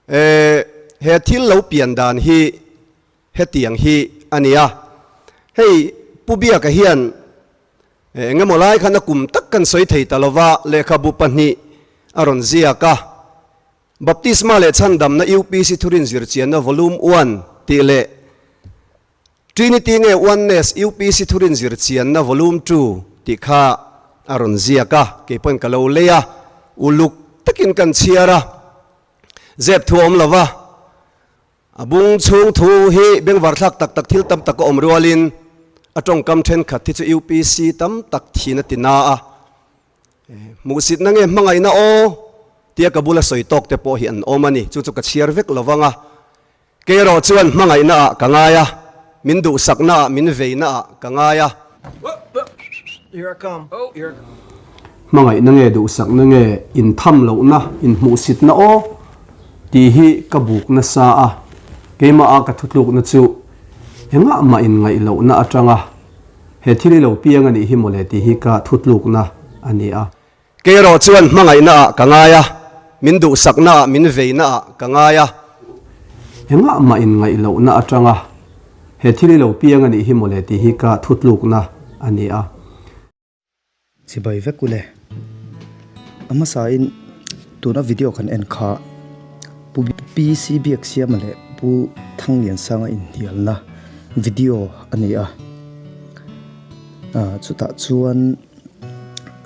He thil lo pian dan hi hetiang hi a ni a, hei Pu Biaka hian engemaw lai khan a kum tak kan sawi thei ta lova, lehkhabu pahnih a rawn ziak a, Baptisma leh Chhandamna UPC Thurin Zirchianna Volume One tih leh Trinity nge Oneness UPC Thurin Zirchianna Volume Two tih kha a rawn ziak a, kei pawhin ka lo lei a, uluk takin kan chhiar a, zep thu a awm lova, a bung chhung thu hi bengvar thlak tak tak thil tam tak a awm rualin a tawngkam thenkhat hi chu UPC tam tak thin a ti na a, hmuhsitna nge hmangaihna aw tia ka bula sawi tawk te pawh hi an awm a ni, chu chu ka chhiar vek lovang a. Kei erawh chuan hmangaihna ah ka ngai a, min duhsakna ah, min veina ah ka ngai a. Hmangaihna nge duhsakna nge intham lohna, inhmuhsitna aw tih hi ka buk nasa a, keimah a ka thutlukna chu engah mah inngaih lohna atanga he thil i lo piang a nih hi mawle tih hi ka thutlukna a ni a. Kei erawh chuan hmangaihna ah ka ngai a, min duhsakna ah, min veina ah ka ngai a. Engah mah inngaih lohna atanga he thil i lo piang a nih hi mawle tih hi ka thutlukna a ni a. Chibai vek ule. A hmasain tuna video kan en kha Pu PC Biaksiama leh Pu Thangliansanga inhnialna video a ni a. Chutah chuan.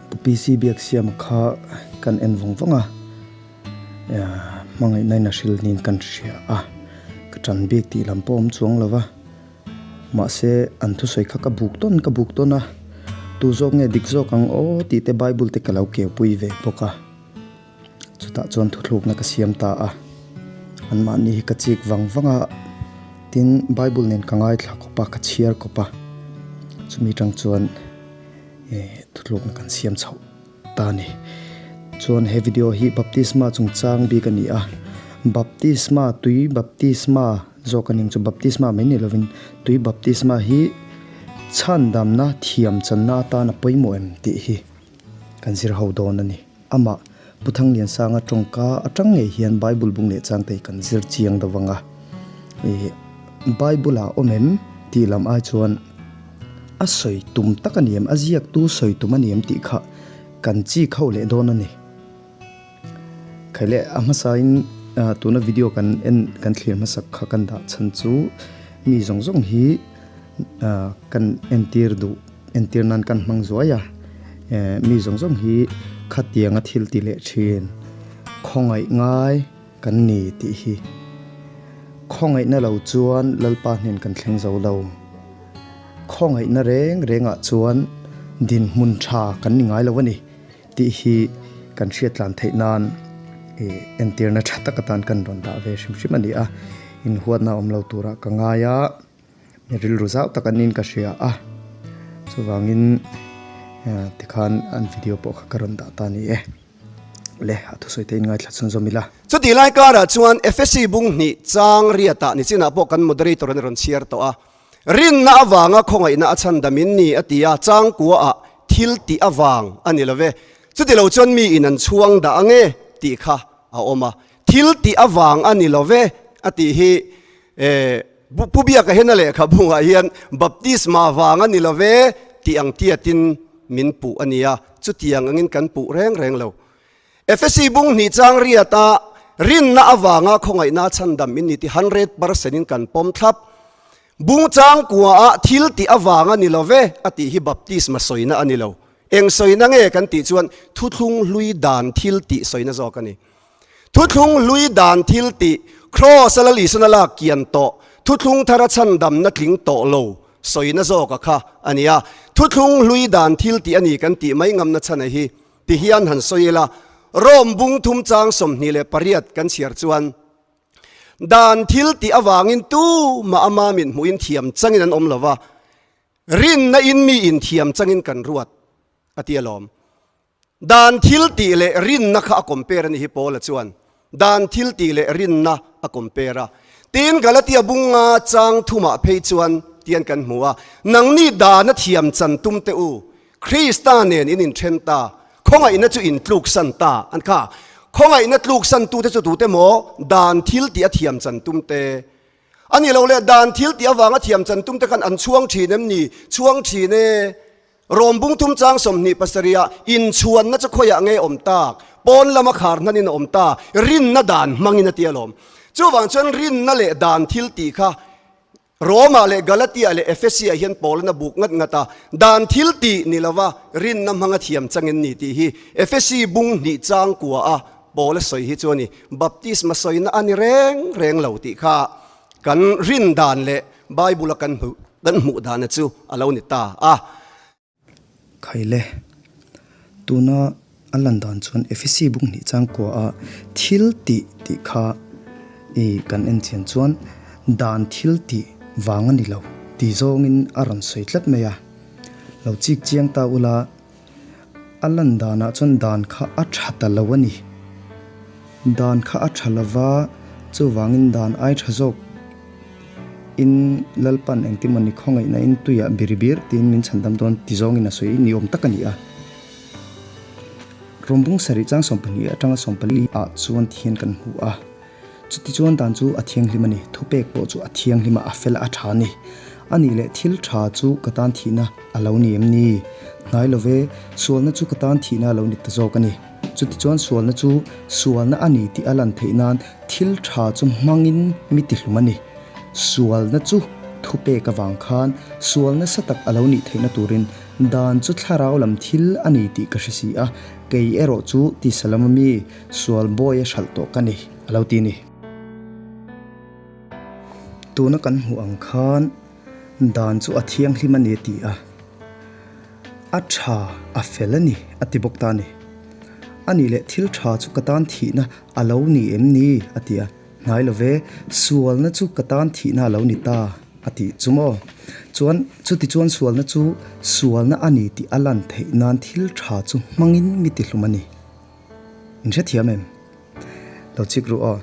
Pu PC Biaksiama kha kan en vawng vawng a, hmangaihna in a hril niin kan hria a, ka tan bik tih lam pawh a awm chuang lo va, mahse an thusawi kha ka buk tawn ka buk tawn a, tu zawk nge dik zawk ang aw tih te Bible te ka lo keu pui ve bawk a, chutah chuan thuthlukna ka siam ta a, anmahni hi ka chik vang vang a, tin Bible nen ka ngaithla khawp a, ka chhiar khawp a, chumi tang chuan. Thutlukna kan siam chhoh ta a ni. Chuan he video hi baptisma chungchang bik a ni a, baptisma tui baptisma zawk a ning chu baptisma mai ni lovin tui baptisma hi chhandamna thiam channa atan a pawimawh em tih hi kan zir ho dawn a ni. Amah Pu Thangliansanga tawngka atang ngei hian Bible bung leh changte hi kan zir chiang deuh ang a, ih Bible ah awm em tih lam ai chuan a sawi tum tak a ni em, a ziaktu sawi tum a ni em tih kha kan chik ho leh dawn a ni. Khaileh a hmasain tuna video kan en kan thlir hmasak kha kan dah chhan chu mi zawng zawng hi kan entir duh entir nan kan hmang zuai a, mi zawng zawng hi khatianga thil ti leh thin khawngaih ngai kan ni tih hi khawngaihna lo chuan Lalpa hnen kan thleng zo lo. Khawngaihna reng rengah chuan dinhmun tha kan ni ngai lo a ni tih hi kan hriat tlan theih nan entirna tha tak atan kan rawn dah ve hrim hrim a ni a, inhuatna awm lo turah ka ngai a, mi rilru zau tak anin ka hria a, chuvangin tikhan an video pawh kha ka rawn dah ta a ni e. Le, a thusawi te in ngaithla chhunzawm ila. Chutih lai karah chuan Efesi bung hnih chang riatah nichinah pawh kan moderator an rawn chhiar tawh a, Rinna avanga khawngaihna a chhandam in ni a ti a, changkuaah thil tih avang a ni lo ve. Chuti lo chuan mi in an chhuang dah ange tih kha a awm a, thil tih avang a ni lo ve a tih hi Pu Biaka hian a lehkhabungah hian baptisma vang a ni lo ve tih ang tiatin min puh a ni a, chutiang angin kan puh reng reng lo. Efesi bung hnih chang riata rinna avanga khawngaihna chhandam in ni tih 100% in kan pawm thlap. Bung chang kuaah thil tih avanga ni lo ve a tih hi baptisma sawina a ni lo. Eng sawina nge kan tih chuan thuthlung hlui dan thil tih sawina zawk a ni. Thuthlung hlui dan thil tih Kraws a la Lisuna lak kian tawh thuthlung thara chhandamna tling tawh lo sawina zawka kha a ni a. Thuthlung hlui dan thil tih a ni kan tih mai ngamna chhan a hi ti hian han sawi ila, Rome bung thum chang 28 kan chhiar chuan, Dan thil tih avangin tu mah ama min hmuhin thiam changin an awm lo va, rinna in mi inthiam changin kan ruat a ti alawm. Dan thil tih leh rinna kha a compare a ni hi Paula chuan dan thil tih leh rinna a compare a. Tin, Galatia bunga chang thumah phei chuan tian kan hmu a, Nangni dana thiam chan tum teh u, Krista nen in inthen ta, khawngaihna chu in tluksan ta an kha. Khawngaihna tluksantute chu tute maw? Dan thil tih a thiam chan tum te. A ni lo le, dan thil tih avanga thiam chan tum te khan an chhuang thin em ni? Chhuang thin e. Rawm bung thum chang 27 ah inchhuanna chu khawiah nge awm tak? Pawn lama khar hnanin a awm ta, rinna dan hmangin a ti alawm. Chuvang chuan rinna leh dan thil tih kha Roma leh Galatia leh Efesia hian Paulin a buk ngat ngat a, dan thil tih ni lova rinna hmanga thiam changin ni tih hi Efesi bung hnih chang kua a Paula sawi hi chu a ni. Baptisma sawina a ni reng reng lo tih kha kan rin dan leh Bible a kan hmuh dana chu a lo ni ta a. Khaile, tuna a lan dan chuan Efesi buk hnih changkua a thil tih tih kha i kan en chian chuan dan thil tih vang a ni lo ti zawngin a rawn sawi tlat mai a. Lo chik chiang ta ula, a lan danah chuan dan kha a tha ta lo a ni. Dan kha a tha lova, chuvangin dan ai tha zawk. In Lalpan engtimawni khawngaihna in tuiah biri bir tiin min chhandam dawn ti zawngin a sawi ni awm tak a ni a. Rawmbung sarih chang 12 atanga 14 ah chuan ti hian kan hmu a. Chuti chuan dan chu a thianghlim a ni, thupek pawh chu a thianghlim a, a fel a, a tha a ni. A nih leh thil tha chu ka tan thihna a lo ni em ni? Hnai lo ve, sualna chu ka tan thihna a lo ni ta zawk a ni. Chuti chuan sualna chu sualna a ni tih a lan theih nan thil tha chu hmangin mi tihlum a ni. Sualna chu thupek avang khan sual nasa tak a lo nih theihna turin dan chu thlarau lam thil a ni tih ka hre si a, kei erawh chu tisa lama mi sual bawi a hralh tawh ka ni a lo ti a ni. Tuna kan hmuh ang khan dan chu a thianghlim a ni a ti a. A tha, a fel a ni, a ti bawk ta a ni. A nih leh thil tha chu ka tan thihna a lo ni em ni? a ti a. Hnai lo ve, sualna chu ka tan thihna a lo ni ta, a ti chu maw? Chuan, chuti chuan sualna chu sualna a ni tih a lan theih nan thil tha chu hmangin mi tihlum a ni. In hrethiam em? Lo chik ru aw.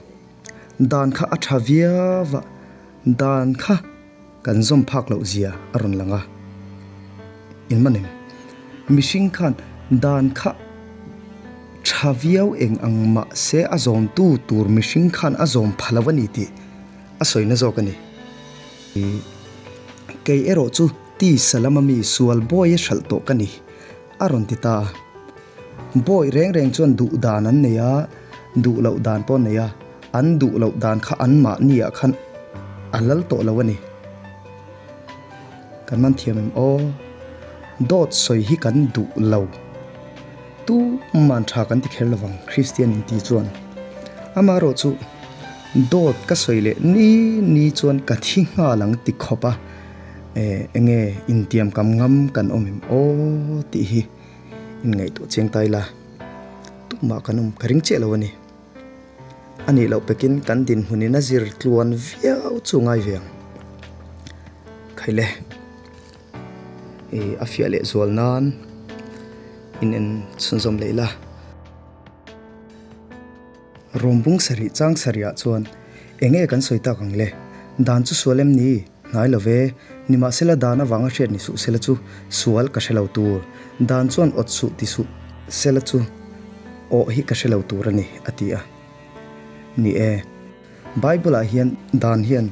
Dan kha a tha viau a, dan kha. Kan zawm phak loh zia a rawn lang a, in man em? Mihring khan dan kha tha viau eng ang mah se a zawmtu tur mihring khan a zawm pha lo a ni tih a sawina zawk a ni. Kei erawh chu tisa lama mi sual bawi a hralh tawh ka ni, a rawn ti ta a. Bawi reng reng chuan duh dan an nei a, duh loh dan pawh an nei a. An duh loh dan kha anmahni ah khan a lal tawh lo a ni. Kan man thiam em aw? Dawt sawi hi kan duh lo. Tuman tha kan ti kher lovang Kristian in ti chuan. Amaherawh chu dawt ka sawi leh ni ni chuan ka thi nghal ang ti khawp a, enge intiam kam ngam kan awm em aw tih hi inngaihtuah chiang ta ila tumah kan awm ka ring chiah lo a ni. A nih loh pekin kan dinhmunin a zir tluan viau chu ngai ve ang. Khaile, i a fiah leh zual nan in en chhunzawm leh ila. Rawmbung sarih chang sarihah chuan eng nge kan sawi tak ang le? Dan chu sual em ni? Hnai lo ve. Nimahsela dan avanga hriat ni suh sela chu sual ka hre lo tur. Dan chuan awt suh ti suh sela chu awh hi ka hre lo tur a ni, a ti a. Ni e, Bible-ah hian dan hian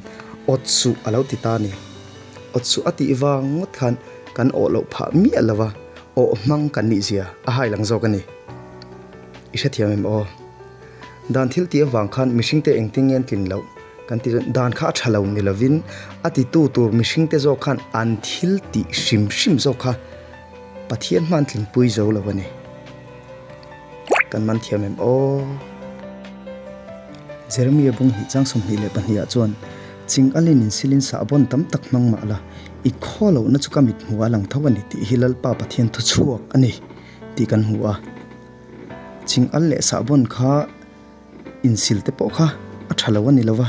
awt suh a lo ti ta a ni. Awt suh a tih vang ngawt khan kan awh loh phah miah lo va, awh hmang kan nih zia a hai lang zawk a ni. I hrethiam em aw? Dan thil tih avang khan mihringte engtin nge an tlin loh? Kan ti chuan dan kha a tha lo ni lovin a titu tur mihringte zawk khan an thil tih hrim hrim zawk kha Pathian hman tlinpui zo lo a ni. Kan man thiam em aw? Jeremia bung hnih chang 22 ah chuan Ching alin in silin sahbawn tam tak hmang mah la, i khaw lohna chu ka mit hmuh a lang tho a ni tih hi Lalpa Pathian thu chhuak a ni tih kan hmu a. Ching al leh sahbawn kha Insil te pawh kha a tha lo a ni lo va,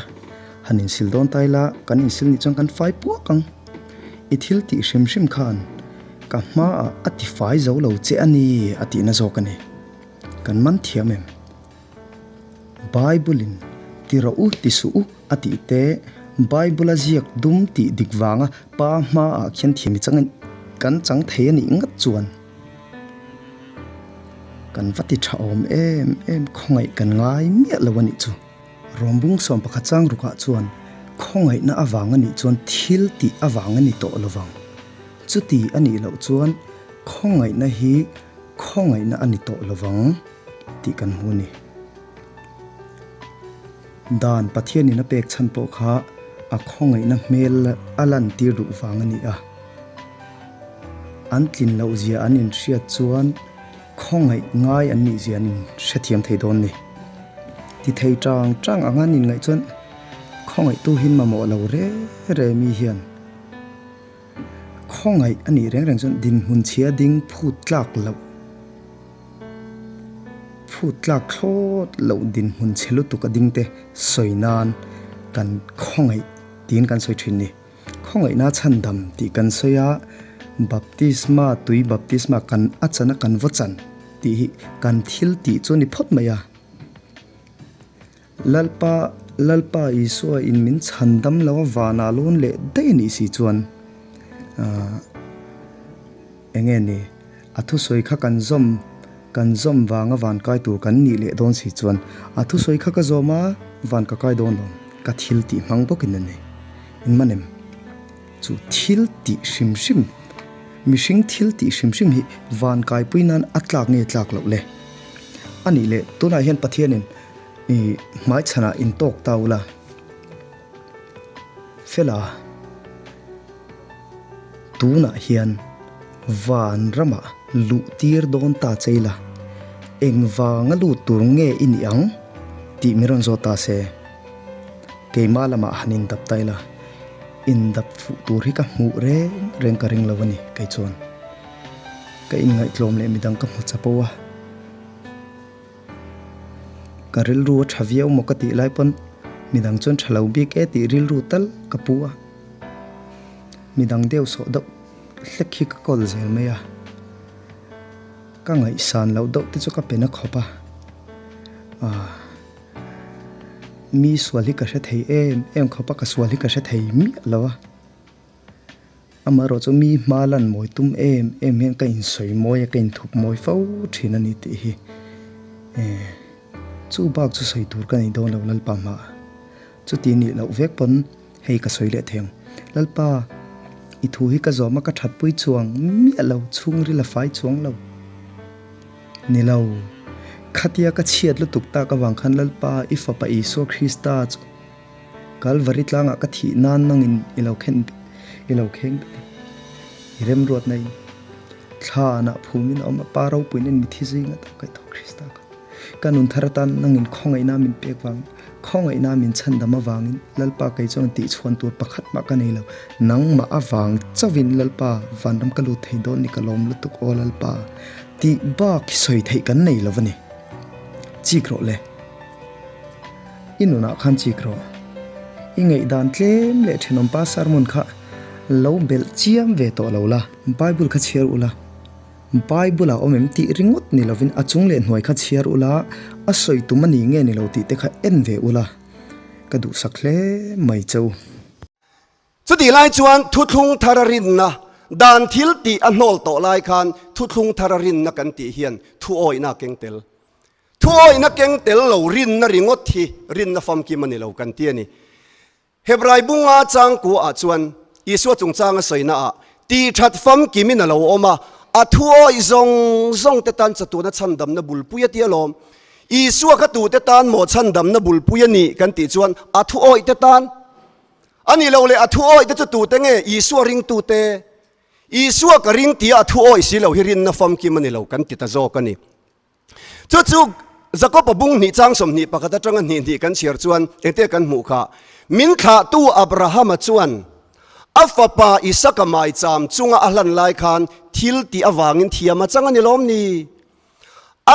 han insil dawn ta ila kan insil nih chuan kan fai puak ang. I thil tih hrim hrim khan ka hmaah a ti fai zo lo che a ni a tihna zawk a ni. Kan man thiam em? Bible-in ti rawh u ti suh u a tih te, Bible-a ziak dum tih dik vanga pa hmaah khian thiam i chang kan chang thei a nih ngat chuan. Kan va ti tha awm em em khawngaih kan ngai miah lo a nih chu. Rawmbung 11 chang rukah chuan khawngaihna avang a nih chuan thil tih avang a ni tawh lo vang. Chuti a nih loh chuan khawngaihna hi khawngaihna a ni tawh lo vang tih kan hmu a ni. Dan Pathianin a pek chhan pawh kha a khawngaihna hmel a lantir duh vang a ni a. An tlin loh zia an inhriat chuan khawngaih ngai an nih zia an inhrethiam thei dawn ni. Ti thei tang tang anga an inngaih chuan khawngaihtu hi mamawh lo re re mi hian khawngaih a nih reng reng chuan dinhmun chhia ding phut tlak loh phut tlak thlawt loh dinhmun chhe lutuk a ding te sawi nan kan khawngaih tiin kan sawi thin ni. Khawngaihna chhandam tih kan sawi a, baptisma, tui baptisma kan a chan a kan vaw chan tih hi kan thil tih chu a ni phawt mai a. Lalpa, Lalpa Isua in min chhandam lo a vanah lawn leh daih a nih si chuan aah eng nge ni a thusawi kha kan zawm kan zawm vanga van kai tur kan nih leh dawn si chuan a thusawi kha ka zawm a van ka kai dawn lo ka thil tih hmang bawkin a ni. In man em? Chu thil tih hrim hrim, mihring thil tih hrim hrim hi van kaipui nan a tlak nge tlak loh le? A nih leh tunah hian Pathianin i hmaichhanah intawk ta ula, Fela, tunah hian van ramah luh tir dawn ta che ila, engvanga lut tur nge i nih ang? tih min rawn zawt ta se. Keimah lamah han indap ta ila, indap fuh tur hi ka hmuh reng reng ka ring lo a ni kei chuan. Ka inngaihtlawm leh midang ka hmu chapo a, ka rilru a tha viau maw ka tih lai pawn midang chuan tha lo bik e tih rilru tal ka pu a, midang deuh sawh deuh hlek hi ka kawl zel mai a, ka ngaihsan loh deuh te chu ka pe na khawp a, aah. Mi sual hi ka hre thei em em khawp a, ka sual hi ka hre thei miah lo a. Amaherawh chu mi hma lan mawi tum em em hian ka insawi mawi a, ka inthup mawi fo thin a ni tih hi chu bak chu sawi tur ka nei dawn lo Lalpa hmaah. Chuti nih loh vek pawn hei ka sawi leh thei ang. Lalpa, i thu hi ka zawm a, ka thatpui chuang miah lo, chhungril a fai chuang lo. Ni lo. Khatia ka chhiat lutuk tak avang khan Lalpa i Fapa Isua Krista chu Kalvari tlangah ka thih nan nangin i lo khen i lo kheng bet a. I remruatna in thlanah phumin a awm a, Pa ropuiin in mithi zinga tak kaih tawh Krista kha. Ka nun thar atan nangin khawngaihna min pek vangin, khawngaihna min chhandam avangin Lalpa kei chuan tihchhuan tur pakhat mah ka nei lo. Nangmah avang chauhin Lalpa vanram ka lut thei dawn ni ka lawm lutuk aw Lalpa tih bak hi sawi theih kan nei lo a ni. Chik rawh le. I nunah khan chik rawh. I ngaihdan tlem leh thenawmpa sermon kha lo belh chiam ve tawh lo la. Bible kha chhiar ula. Bible ah awm em tih ringawt ni lovin a chung leh hnuai kha chhiar ula, a sawi tum a ni nge ni lo tih te kha en ve ula, ka duhsak hle mai che u. Chutih lai chuan thuthlung thar a rinna, dan thil tih a hnawl tawh lai khan thuthlung thar a rinna kan tih hian thuawihna a keng tel. Thuawihna keng tel lo rinna ringawt hi rinna famkim a ni lo kan ti a ni. Hebrai bunga changkua ah chuan Isua chungchanga sawina ah tih that famkimin a lo awm a, a thu awih zawng zawng te tan chatuana chhandamna bulpui a ti alawm. Isua kha tute tan maw chhandamna bulpui a nih kan tih chuan a thu awih te tan a nih loh leh a thu awih te chu tute nge Isua ringtute? Isua ka ring tia a thu awih si lo hi rinna famkim a ni lo kan ti ta zawk a ni. Chu chu Jakob-a bung hnih chang 21 atanga hnih hnih kan chhiar chuan engte kan hmuh kha? Min thlahtu Abrahama chuan a fapa Isaka maicham chunga a hlan lai khan thil tih avangin thiam a chang a ni lawm ni?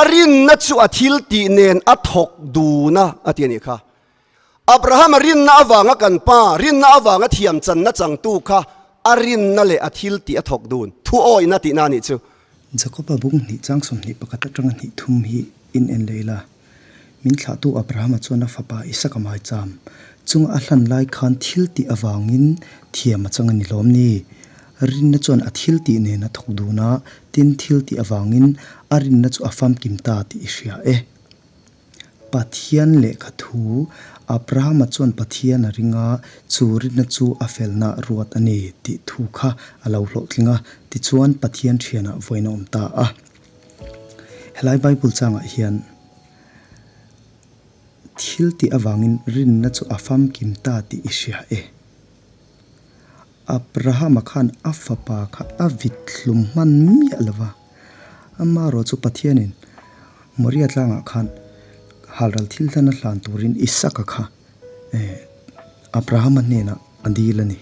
A rinna chu a thil tih nen a thawk dun a, a ti a nih kha. Abrahama rinna avanga kan pa, rinna avanga thiam channa changtu kha a rinna leh a thil tih a thawk dun, thuawihna tihna a nih chu. Jakoba bung hnih chang 21 atanga hnih thum hi in en leh ila, min thlahtu Abrahama chuan a fapa Isaka maicham chunga a hlan lai khan thil tih avangin thiam a chang a ni lawm ni? Rinna chuan a thiltih nen a thawk dun a, tin thiltih avangin a rinna chu a famkim ta tih i hria e. Pathian lehkha thu, Abrahama chuan Pathian a ring a, chu rinna chu a felna ruat a ni tih thu kha a lo hlawhtling a, tichuan Pathian thianah vawiin a awm ta a. Helai Bible changah hian thil tih avangin rinna chu a famkim ta tih i hria e. Abrahama khan a fapa kha a vit hlum hman miah lo va, amaherawh chu Pathianin Moria tlangah khan halral thil hlan a hlan turin Isaka kha Abrahama hnenah a dil a ni.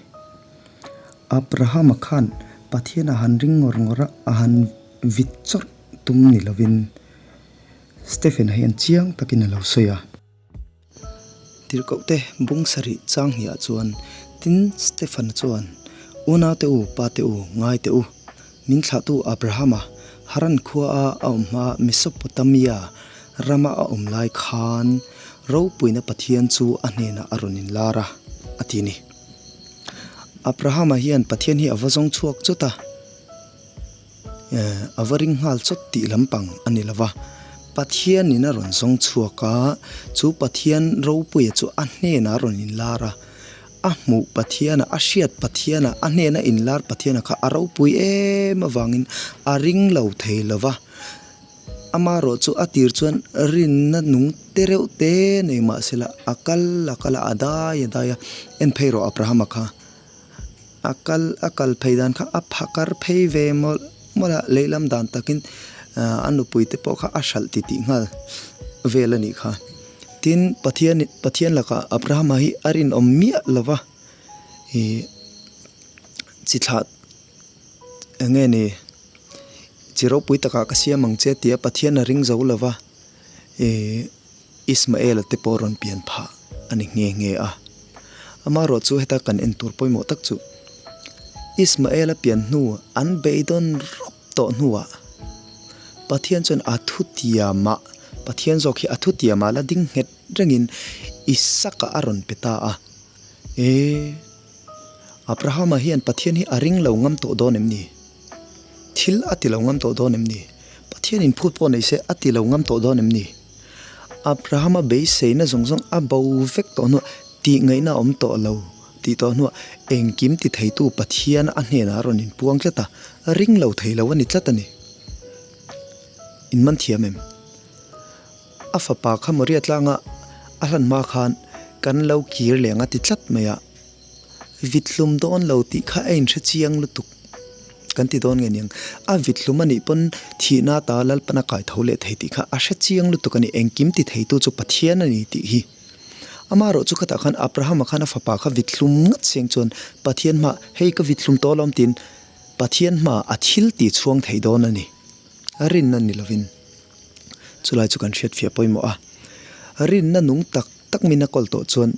Abrahama khan Pathian a han ring ngawr ngawr a, a han vit chawrh tum ni lovin Stephen-a hian chiang takin a lo sawi a. Tirhkohte bung sarih chang hniah chuan tin Stefan-a chuan, Unaute u, pate u, ngaite u, min thlahtu Abrahama Haran khua a a awm hma Mesopotamia rama a awm lai khan ropuina Pathian chu a hnenah a rawn inlar a, a ti ni. Abrahama hian Pathian hi a va zawng chhuak chawt a. A va ring nghal chawt tih lampang a ni lo va, Pathianin a rawn zawng chhuak a, chu Pathian ropuia chu a hnenah a rawn inlar a, a hmuh Pathiana, a hriat Pathiana, a hnena inlar Pathiana kha a ropui em avangin a ring lo thei lo va, amaherawh chu a tir chuan rinna nung te reuh te nei mah sela a kal a kal a, a dai a dai a, en phei rawh Abrahama kha. A kal a kal phei dan kha a phakar phei ve mawlh mawlh a lehlam dan takin a nupui te pawh kha a hralh ti tih nghal vel a nih kha. Tin Pathian Pathian lakah Abrahama hi a rinawm miah lo va ih chi thlah eng nge ni chi ropui takah ka siam ang che tia Pathian a ring zo lo va ih. Ismaela te pawh rawn pian phah a ni nghe nghe a. Amaherawh chu heta kan en tur pawimawh tak chu Ismaela pian hnu an beidawn rawp tawh hnuah Pathian chuan a thutiamah Pathian zawk hi a thutiamah la ding nghet rengin Isaka a rawn pe ta a. E Abrahama hian Pathian hi a ring lo ngam tawh dawn em ni? Thil a ti lo ngam tawh dawn em ni? Pathian inphut pawh nei se a ti lo ngam tawh dawn em ni? Abrahama beiseina zawng zawng a bo vek tawh hnuah tih ngaihna a awm tawh lo tih tawh hnuah engkim ti theitu Pathian a hnenah a rawn inpuang tlat a, ring lo thei lo a ni tlat a ni. In man thiam em? A fapa kha Moria tlanga a hlan hma khan kan lo kir leh ang a ti tlat mai a. Vithlum dawn lo tih kha a inhre chiang lutuk kan ti dawn nge niang. A vithlum a nih pawn thihna ata Lalpan a kai tho leh thei tih kha a hre chiang lutuk a ni. Engkim ti theitu chu Pathian a ni tih hi. Amaherawh chu khatah khan Abrahama khan a fapa kha vithlum ngat siang chuan Pathian hmaah hei ka vithlum tawh alawm tiin Pathian hmaah a thil ti chhuang thei dawn a ni. A rinna ni lovin chulai chu kan hriatfiah pawimawh a. Rinna nung tak tak min a kawl tawh chuan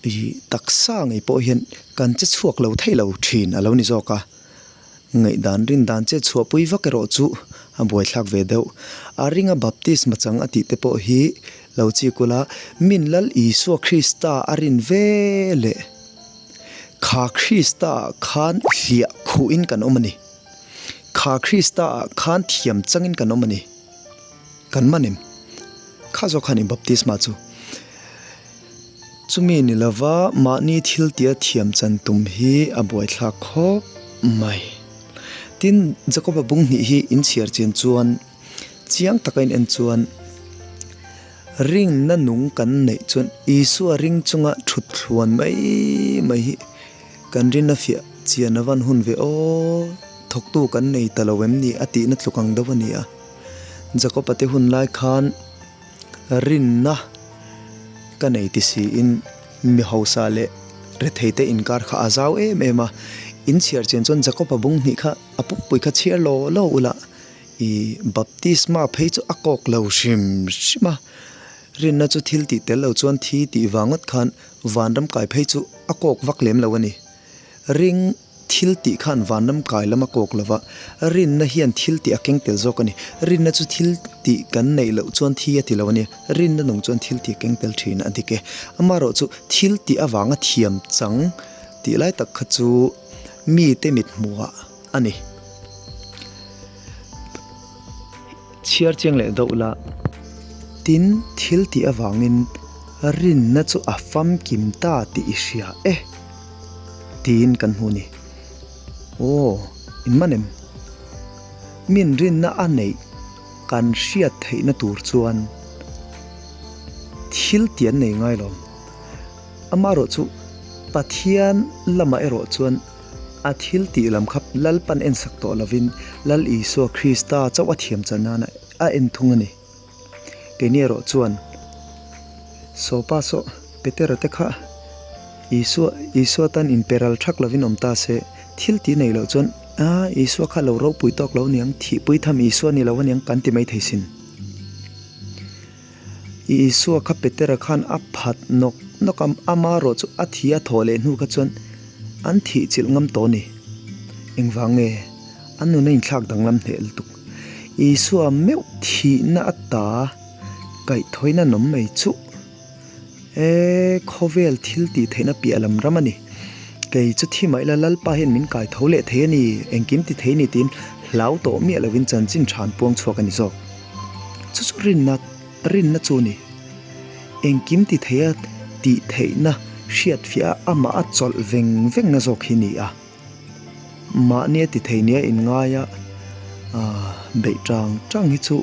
Ih taksa ngei pawh hian kan che chhuak lo thei lo thin a lo ni zawk a, ngaihdan rin dan che chhuahpui vak erawh chu a buaithlak ve deuh. A ringa baptisma chang a tih te pawh hi lo chik ula, min Lal Isua Krista a rin ve leh kha Krista ah khan hliah khuhin kan awm a ni. Kha Krista ah khan thiam changin kan awm a ni. Kan man em? Kha zawk khan i baptisma chu. Chumi ni lova mahni thil tia thiam chan tum hi a buaithlak khawp mai. Tin, Jakoba bung hnih hi in chhiar chian chuan chiang taka in en chuan rinna nung kan neih chuan Isua ring chunga thut thluan mai mai hi kan rinna fiah chian a van hun ve aw, thawktu kan nei ta lo em ni a tihna tluk ang deuh a ni a. Jakoba te hun lai khan. Rinna ka nei ti siin mi hausa leh rethei te inkar kha a zau em em a, in chhiar chian chuan Jakob-a bung hnih kha a pumpui kha chhiar law law ula ih baptisma phei chu a kawk lo hrim hrim a, rinna chu thil tih tel lo chuan thi tih vang ngawt khan vanram kai phei chu a kawk vak lem lo a ni. Ring. Thil tih khan vanram kai lam a kawk lo va, rinna hian thil tih a keng tel zawk a ni. Rinna chu thil tih kan neih loh chuan thi a ti lo a ni. Rinna nung chuan thil tih a keng tel thin a dik e. Amaherawh chu thil tih avanga thiam chang tih lai tak kha chu mite mit hmuhah a ni. Chhiar chiang leh deuh la. Tin, thil tih avangin rinna chu a famkim ta tih i hria e, tiin kan hmu ni. Aw, in man em? Min rinna a neih kan hriat theihna tur chuan thil tih an nei ngai lo. Amaherawh chu Pathian lamah erawh chuan a thil tih lam kha Lalpan ensak tawh lovin Lal Isua Krista chauh a thiam chan nana a en thung a ni. Keini erawh chuan Sawpa saw Petera te kha Isua Isua tan inpe ral thak lovin awm ta se, thil tih nei loh chuan a Isua kha lo ropui tawk lo aniang, thihpui tham Isua ni lo aniang kan ti mai thei sin. Isua kha Petera khan a phat nawk nawk a, ama erawh chu a thi a thawh leh hnu kha chuan an thih chilh ngam tawh a ni. Engvang nge? An nun a inthlak danglam hneh lutuk. Isua meuh thihna ata kaihthawina nawm mai chuh. E, khawvel thil tih theihna piah lam ram a ni. Kei chu thi mah ila Lalpa hian min kai tho leh thei a ni, engkim ti thei a ni tiin hlau tawh miah lovin chanchin tha an puang chhuak a ni zawk. Chu chu rinna, rinna chu a ni. Engkim ti theia tih theihna hriatfiah a amah a chawlh veng vengna zawk hi a ni a. Mahni a ti thei nia inngaia beih tang tang hi chu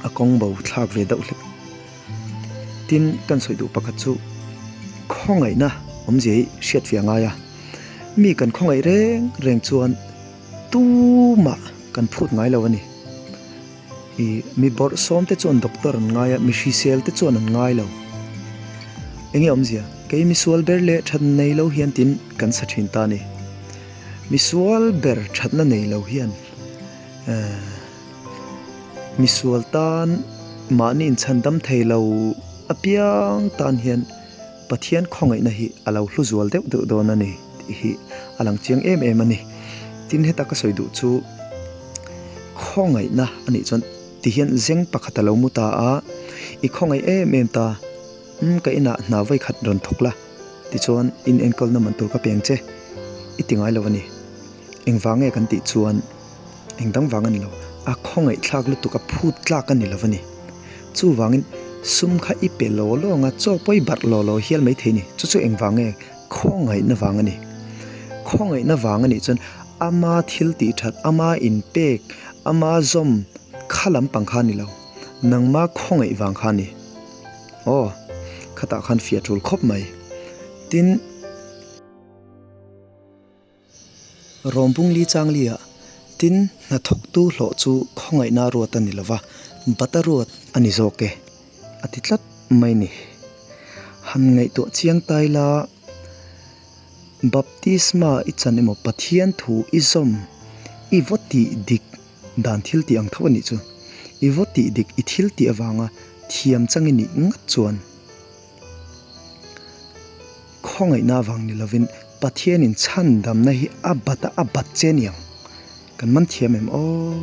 a kawng bo thlak ve deuh hlek. Tin, kan sawi duh pakhat chu khawngaihna awmzia hi hriat ve a ngai a, mi kan khawngaih reng reng chuan tumah kan phut ngai lo a ni. Ih, mi bawrh sawm te chuan doctor an ngai a, mi hrisel te chuan an ngai lo. Eng nge awmzia? Kei misual ber leh thatna nei lo hian tin kan sa thin ta a ni. Misual ber thatna nei lo hian eh. Misual tan mahni inchhandam thei lo apiang tan hian Pathian khawngaihna hi a lo hlu zual deuh deuh dawn a ni tih hi a lang chiang em em a ni. Tin, heta ka sawi duh chu khawngaihna a nih chuan ti hian zeng pakhat a lo mu ta a, i khawngaih em em ta, umm ka inah hna vawi khat rawn thawk la tichuan in enkawlna man tur ka peng che i ti ngai lo a ni. Engvang nge kan tih chuan eng dang vang a ni lo, a khawngaih thlak lutuk a phut tlak a ni lo a ni. Chuvangin sum kha i pe law law ang a, chaw pawi barh law law hial mai thei a ni. Chu chu engvang nge? Khawngaihna vang a ni. Khawngaihna vang a nih chuan ama thil tih that, ama inpek, ama zawm kha lampang kha a ni lo. Nangma khawngaih vang kha a ni. Aw, khatah khan fiah tul khawp mai. Tin. Rawmbung li chang li ah tin hnathawktu hlawh chu khawngaihna ruat a ni lova, bata ruat a ni zawk e a ti tlat mai ni. Han ngaihtuah chiang tai la, Baptisma i chan emaw Pathian thu i zawm i vaw tih dik dan thil tih ang tho a nih chu. I vaw tih dik i thil tih avanga thiam chang i nih ngat chuan. Khawngaihna avang ni lovin Pathianin chhandamna hi a bat a, a bat che aniang. Kan man thiam em aw?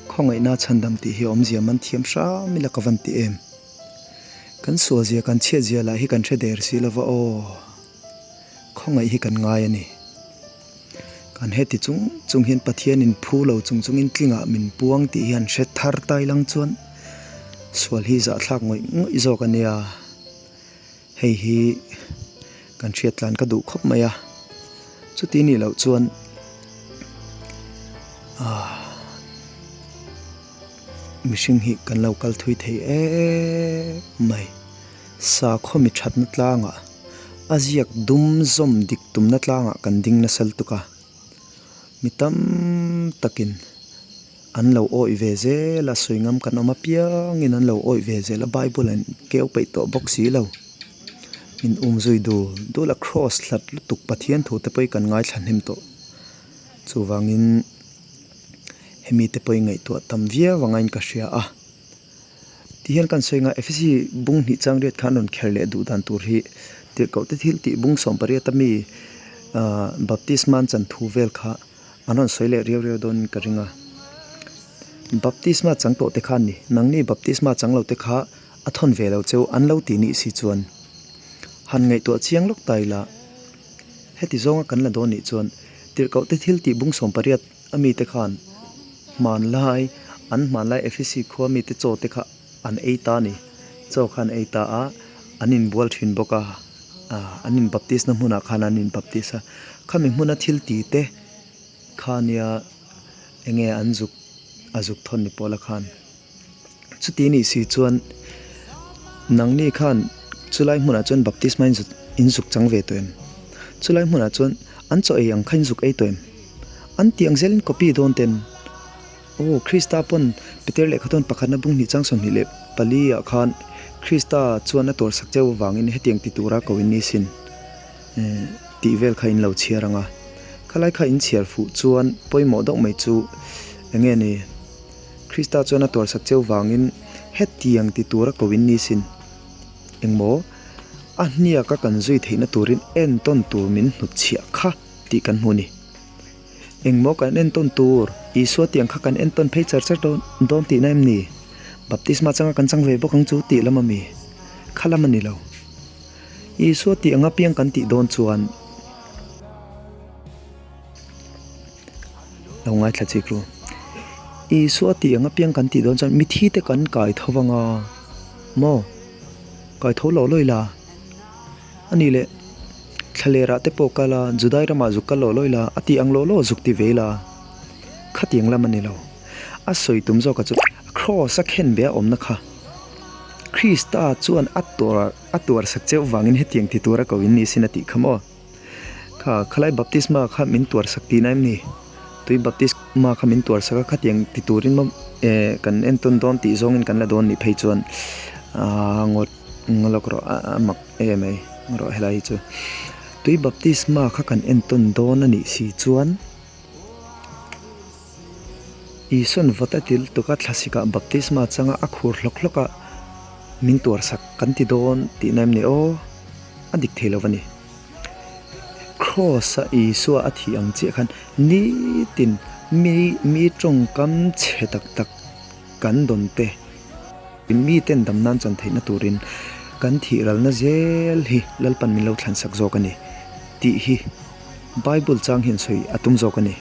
Khawngaihna chhandam tih hi awmzia man thiam hram ila ka van ti em? Kan sualzia kan chhiatzia lah hi kan hre der si lova aw. Khawngaih hi kan ngai a ni. Kan heti chung chung hian Pathianin phu lo chung chungin tlingah min puang tih hian hre thar tai lang chuan sual hi zahthlak ngawih ngawih zawk a nia. Hei hi kan hriat tlan ka duh khawp mai a. Chuti nih loh chuan ah mihring hi kan lo kal thui thei em mai. Sakhaw mi thatna tlangah a ziak dum zawm dik tumna tlangah kan ding nasa lutuk a, mi tam takin an lo awih ve zel a, sawi ngam kan awm apiangin an lo awih ve zel a, Bible an keu peih tawh bawk si lo. Min um zui dul dul a, cross hlat lutuk Pathian thu te pawh hi kan ngaithla hnem tawh. Chuvangin hemi te pawh hi ngaihtuah tam viau anga in ka hria a. Ti hian kan sawi nga Efesi bung hnih chang riat khan rawn kher leh duh dan tur hi tirhkoh te thil tih bung 18 a mi ahh baptisma an chan thu vel kha an rawn sawi leh riau riau dawn in ka ring a. Baptisma chang tawh te kha an ni. Nangni baptisma chang lo te kha a thawn ve lo cheu an lo ti nih si chuan han ngaihtuah chiang lawk ta ila. Heti zawnga kan la dawn nih chuan tirhkohte thil tih bung 18 a mite khan hmanlai an hmanlai Efesi khua mite chaw te kha an ei ta a ni. Chaw kha an ei ta a, an inbual thin bawk a, an inbaptis na hmunah khan an inbaptis a. Khami hmuna thil ti te kha nia enge an zuk a zuk thawn ni pawh la khan. Chuti nih si chuan nangni khan chulai hmunah chuan baptisma in zuk in zuk chang ve tawh em? Chulai hmunah chuan an chaw ei ang kha in zuk ei tawh em? An tih ang zelin copy dawn ten aw Krista pawn Peter lehkha tawn pakhatna bung hnih chang 24 ah khan Krista chuan a tuarsak cheu avangin hetiang ti tura ko in ni sin tih vel kha in lo chhiar ang a. Khalai kha in chhiar fuh chuan pawimawh deuh mai chu enge ni? Krista chuan a tuarsak cheu vangin hetiang ti tura ko in ni sin. Engmaw? A hniaka kan zui theihna turin entawn tur min hnutchhiah kha tih kan hmu ni. Engmaw kan entawn tur? Isua tiang kha kan entawn phei char char dawn dawn tihna em ni? Baptisma changa kan chang ve bawk ang chu tih lam a mi? Kha lam a ni lo. Isua tih anga piang kan tih dawn chuan. Lo ngaithla chik ru. Isua tih ang apiang kan tih dawn chuan mithi te kan kai tho vang a maw? Kai tho lo lawi la. A nih leh thlalerah te pawh kal a, Judai ramah zuk kal lo lawi la, a tih ang law law zuk ti ve ila. Khatiang lam a ni lo. A sawi tum zawk a chu Kraws a khenbe a awmna kha Krista chuan a tuar a tuarsak cheuh vangin hetiang ti tura ko in ni sin a tih kha maw? Kha khalai baptisma kha min tuar sak tihna em ni? Tui baptisma kha min tuar sak a, khatiang ti turin maw eh kan entawn dawn tih zawngin kan la dawn nih phei chuan aaa ngawt lawk rawh a mak em mai rawh helai hi chu. Tui baptisma kha kan entawn dawn a nih si chuan Isua'n vawt a til tuk a thlasikah baptisma changa a khur hlawk hlawk a min tuar sak kan ti dawn tihna em ni aw? A dik thei lo a ni. Kraws-a Isua a thih ang chiah khan nitin mi mi tawngkam chhe tak tak kan dawn te, miten dam nan chan theihna turin kan thih ralna zel hi Lalpan min lo thlansak zawk a ni tih hi Bible chang hian sawi a tum zawk a ni.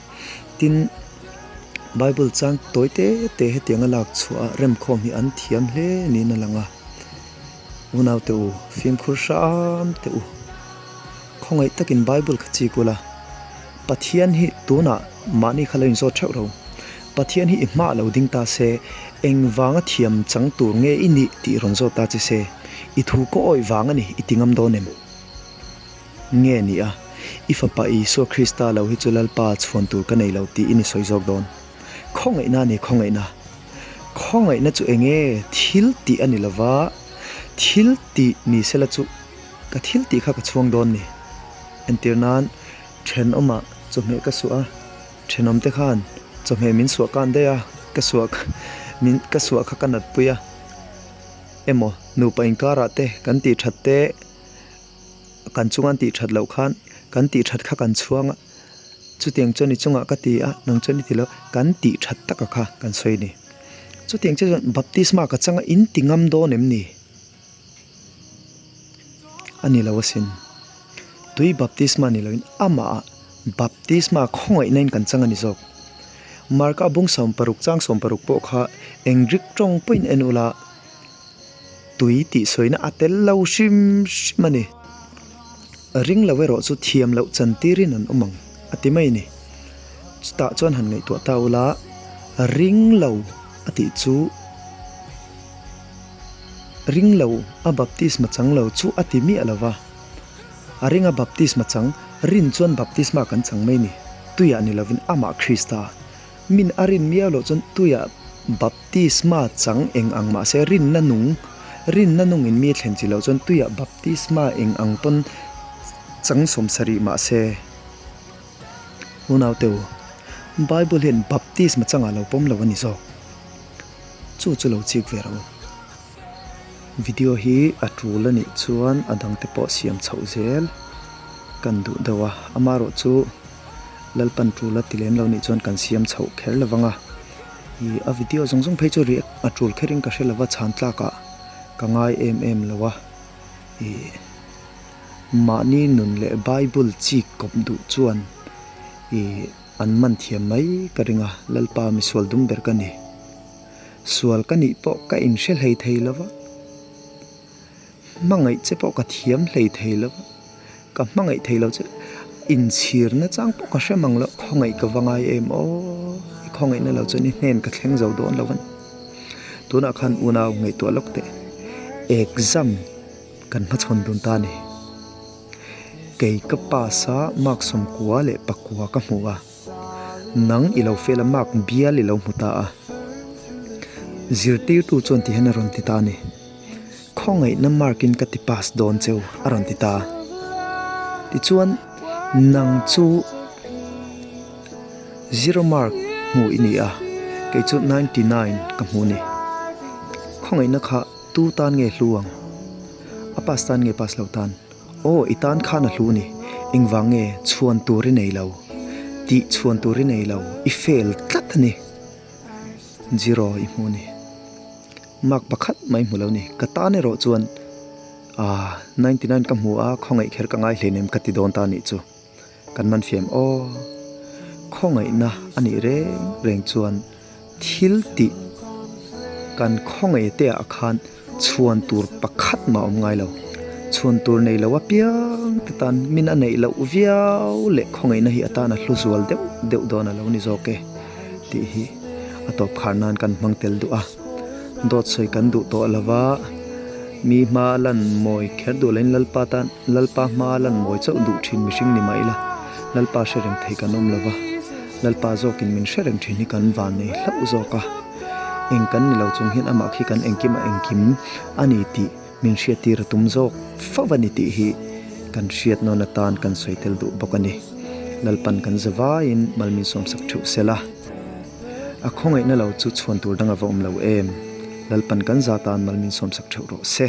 Tin, Bible chang tawi te te hetianga lak chhuah a remkhawm hi an thiam hle niin a lang a. Unau te u, fimkhur hram te u. Khawngaih takin Bible kha chik ula, Pathian hi tunah mahni kha lo inzawt theuh ro. Pathian hi i hmah lo ding ta se, engvanga thiam chang tur nge i nih tih rawn zawt ta che se, i thu ka awih vang a ni i ti ngam dawn em? Nge ni a, i fapa Isua Krista lo hi chu Lalpa chhuan tur ka nei lo tiin i sawi zawk dawn. Khawngaihna a ni, khawngaihna. Khawngaihna chu eng nge thil tih a ni lo va, thil tih ni sela chu ka thil tih kha ka chhuang dawn ni. Entir nan, thenawmah chawhmeh ka suah a, thenawmte khan chawhmeh min suah kan daih a, ka suah min ka suah kha ka natpui a, emaw nupa inkarah te kan tih that te, kan chunga an tih that loh khan kan tih that kha kan chhuang a. Chutiang chuan i chungah ka ti a, nang chuan i ti lo, kan tih that taka kha kan sawi a ni. Chutiang che chuan baptisma ka changa in ti ngam dawn em ni? A ni lo asin. Tui baptisma ni loin amah baptisma khawngaihna in kan chang a ni zawk. Marka bung 60 chang 60 pawh kha eng Greek tawng pawhin en ula, Tui tih sawina a tel lo hrim hrim a ni. Ring lo erawh chu thiam loh chantirin an awm ang a ti mai a ni. Chutah chuan han ngaihtuah ta ula, ring lo a tih chu ring lo a baptisma chang lo chu a ti miah lo va. A ring a baptisma chang, rin chuan baptisma kan chang mai a ni. Tuiah ni lovin amah Krista. Min a rin miau loh chuan tuiah baptisma chang eng ang mah se rinna nung, rinna nungin mi thlen chi loh chuan tuiah baptisma eng ang pawn chang 70 mah se. Unaute u, Bible hian baptisma changah lo pawm lo a ni zawk. Chu chu lo chik ve rawh u. Video hi a tul a nih chuan a dangte pawh siam chhoh zel kan duh deuh a, amaherawhchu Lalpan tul a ti lem lo nih chuan kan siam chhoh kher lo vang a, ih a video zawng zawng phei chu react a tul kherin ka hre lo va chhan tlakah ka ngai em em lo a, ih. Mahni nun leh Bible chik kawp duh chuan ih an man thiam mai ka ring a, Lalpa misual dum ber ka ni. Sual ka nih pawh ka inhre hlei thei lo va, hmangaih che pawh ka thiam hlei thei lo va, ka hmangaih thei lo che, inchhirna chang pawh ka hre mang lo, khawngaih ka va ngai em aw, i khawngaihna lo chuan i hnen ka thleng zo dawn lo a ni. Tunah khan unau ngaihtuah lawk teh, exam kan hmachhawn dun ta a ni. Kei ka pass a, mark sawmkua leh pakua ka hmu a. Nang i lo fail a, mark bial i lo hmu ta a. Zirtirtu chuan ti hian a rawn ti ta a ni. Khawngaihna mark in ka ti pass dawn cheu a rawn ti ta a. Tichuan nang chu zero mark hmu i ni a, kei chu 99 ka hmu a ni. Khawngaihna kha tu tan nge hlu ang? A pass tan nge pass lo tan? Aw, i tan khan a hlu ni. Engvang nge chhuan tur i nei lo? Tih chhuan tur i nei lo, i fail tlat a ni. Zero i hmu ni. Mark pakhat mai hmu lo ni. Ka tan erawh chuan ah 99 ka hmu a, khawngaih kher ka ngai hleinem ka ti dawn ta nih chu. Kan man fiam aw. Khawngaihna a nih reng reng chuan thil tih kan khawngaih te ah khan chhuan tur pakhat mah awm ngai lo. Chhuan tur nei lo apiang te tan min a neih loh viau leh khawngaihna hi atan a hlu zual deuh deuh dawn a lo ni zawk e tih hi a tawp khar nan kan hmang tel duh a. Dawt sawi kan duh tawh lo va, mi hma lan mawi kher duh loin Lalpa tan Lalpa hma lan mawi chauh duh thin mihring ni mah ila, Lalpa hre reng thei kan awm lo va, Lalpa zawkin min hre reng thin hi kan van nei hlauh zawk a. Eng kan ni lo chung hian amah khi kan engkim a engkim a ni tih min hriattir a tum zawk fo a ni tih hi kan hriat nawn atan kan sawi tel duh bawk a ni. Lalpan kan za vaiin mal min sawmsak theuh sela. A khawngaihna lo chu chhuan tur dang a va awm lo em? Lalpan kan za tan mal min sawmsak theuh rawh se.